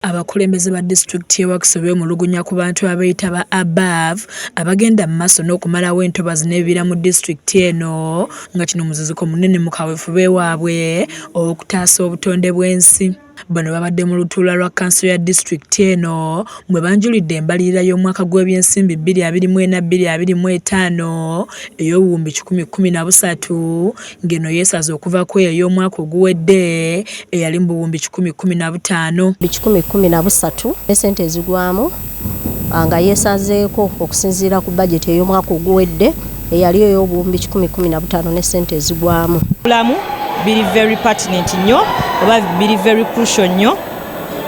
Abakulembeze ba disitulikiti y'e Wakiso beemulugunya ku bantu abeeyita ba Above abagenda mu maaso n'okumalawo entobazi n'ebibira mu disitulikiti eno nga kino muziziko munene mu kaweefube waabwe ow'okutaasa obutonde bw'ensi. Bano babadde mu lutuula lwa kkanso ya disitulikiti eno mwe banjulidde embalirira y'omwaka gw'ebyensimbi 2024/2025 ey'obuwumbi 113 ng'eno yeesaze okuva ku eyo ey'omwaka oguwedde eyali mu buwumbi 115. 113 esente ezigwamu nga yeesazeeko okusinziira ku bajeti ey'omwaka oguwedde eyali ey'obuwumbi 115 n'essente ezigwamu. Bulamu biri very pertinent nnyo oba biri very crucial nnyo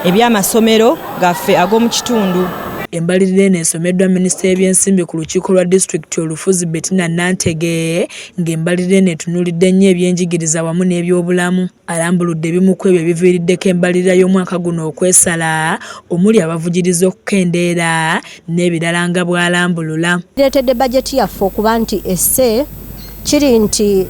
ebyamasomero gaffe ag'omu kitundu. Embalirira eno esomeddwa minisita y'ebyensimbi ku lukiiko lwa disitulikiti olufuzi, Bettina Nantege, ng'embalirira eno etunuulidde nnyo ebyenjigiriza wamu n'ebyobulamu. Alambuludde ebimu ku ebyo ebiviiriddeko embalirira y'omwaka guno okwesala, omuli abavugiriza okukendeera n'ebirala nga bw'alambulula. Kireetedde bajeti yaffe okuba nti esse kiri nti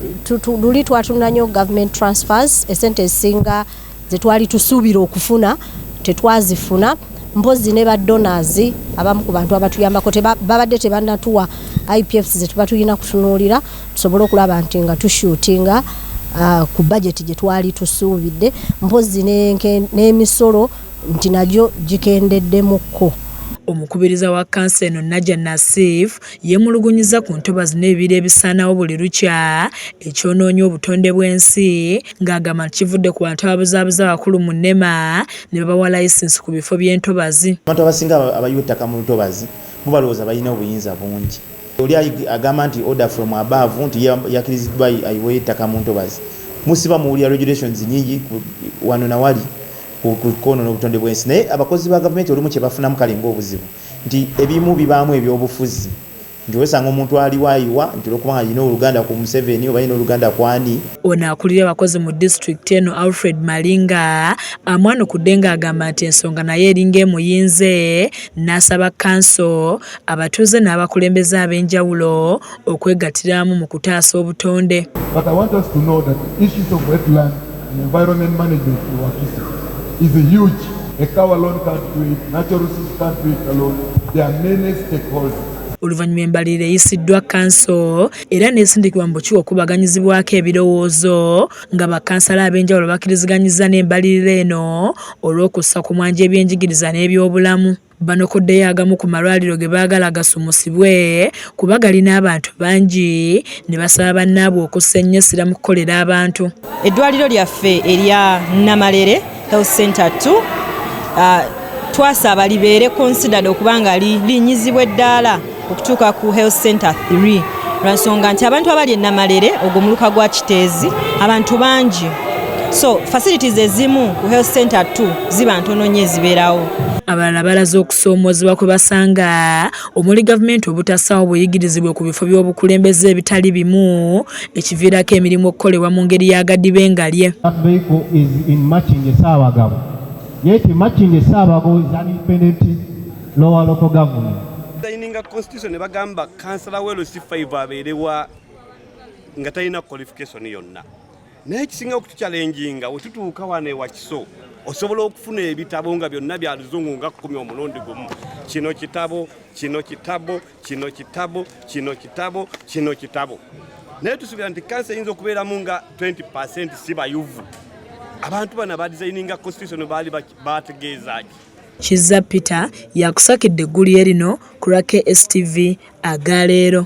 luli twatunula nnyo government transfers, esente ezisinga zetwali tusuubira okufuna tetwazifuna. Mpozi ne ba donors, abamu ku bantu abatuyambako babadde tebannatuwa IPFs zetuba tulina kutunuulira tusobole okulaba nti nga tushootinga ku budget gye twali tusuubidde. Mpozi n'emisolo nti nagyo gikendeddemukko. Omukubiriza wa kkanso eno, Naja Nasif, yeemulugunyiza ku ntobazi n'ebibira ebisaanawo buli lukya ekyonoonya obutonde bw'ensi, ng'agamba nti kivudde ku bantu ababuzaabuza abakulu mu NEMA ne babawa layisinsi ku bifo by'entobazi. Abantu abasinga abayiwa ettaka mu lutobazi bo balowooza balina obuyinza bungi. Oli agamba nti order from above, nti yakkiriziddwa ayiweyo ettaka mu ntobazi. Musiba muwulira regulations nyingi wano nawali kwonoona obutonde bw'ensi, naye abakozi ba gavumenti olumu kye bafunamu kale ng'obuzibu nti ebimu bibaamu ebyobufuzi, nti wesanga omuntu aliwo ayiwa nti olwokuba alina oluganda ku Museveni oba alina oluganda ku ani. Ono akulira abakozi mu disitulikiti eno, Alfred Malinga, amwanukudde ng'agamba nti ensonga naye eringa emuyinze, n'asaba kkanso, abatuuze n'abakulembeze ab'enjawulo okwegattiramu mu kutaasa obutonde. But I want us to know that the issues of wetland and environment management in Wakiso is a huge. ECAO alone can't do it, natural resources can't do it alone. There are many stakeholders. Oluvannyuma embalirira eyisiddwa kkanso era n'esindikibwa mu bukiiko okubaganyizibwako ebirowoozo, nga bakkansala ab'enjawulo bakkiriziganyizza n'embalirira eno olw'okussa ku mwanja ebyenjigiriza n'ebyobulamu. Banokoddeyo agamu ku malwaliro ge baagala gasumusibwe kuba galina abantu bangi, ne basaba bannaabwe okussa ennyo essira mu kukolera abantu. Eddwaliro lyaffe erya Namalere Health Center 2 twasaba libeere considered okuba nga linyizibwa eddaala okutuuka ku health center 3, lwansonga nti abantu abali e Namalere, ogwo muluka gwa Kiteezi, abantu bangi, so facilities ezimu ku health center 2 ziba ntono nnyo ezibeerawo. Abalala balaze okusoomoozebwa kwe basanga, omuli gavumenti obutassaawo buyigirizibwe ku bifo by'obukulembeze ebitali bimu, ekiviirako emirimu okukolebwa mu ngeri y'agadibengalye. That vehicle is in Makindye Ssaabagabo. Yet Makindye Ssaabagabo is an independent lower local government. Designinga constitution ne bagamba kansala wa LC5 abeerewa nga talina qualification yonna, naye ekisinga okutuchallenginga, wetutuuka wano ewakiso osobola okufuna ebitabo nga byonna bya luzungu nga 10 omulundi gumu: kino kitabo, kino kitabo, kino kitabo, kino kitabo, kino kitabo. Naye tusuubira nti kansa eyinza okubeeramu nga 20 si bayuvu. Abantu bano abadesigninga constitution baali bategeeza ki? Kizza Peter yakusakidde eggulire lino ku lwa KSTV agaleero.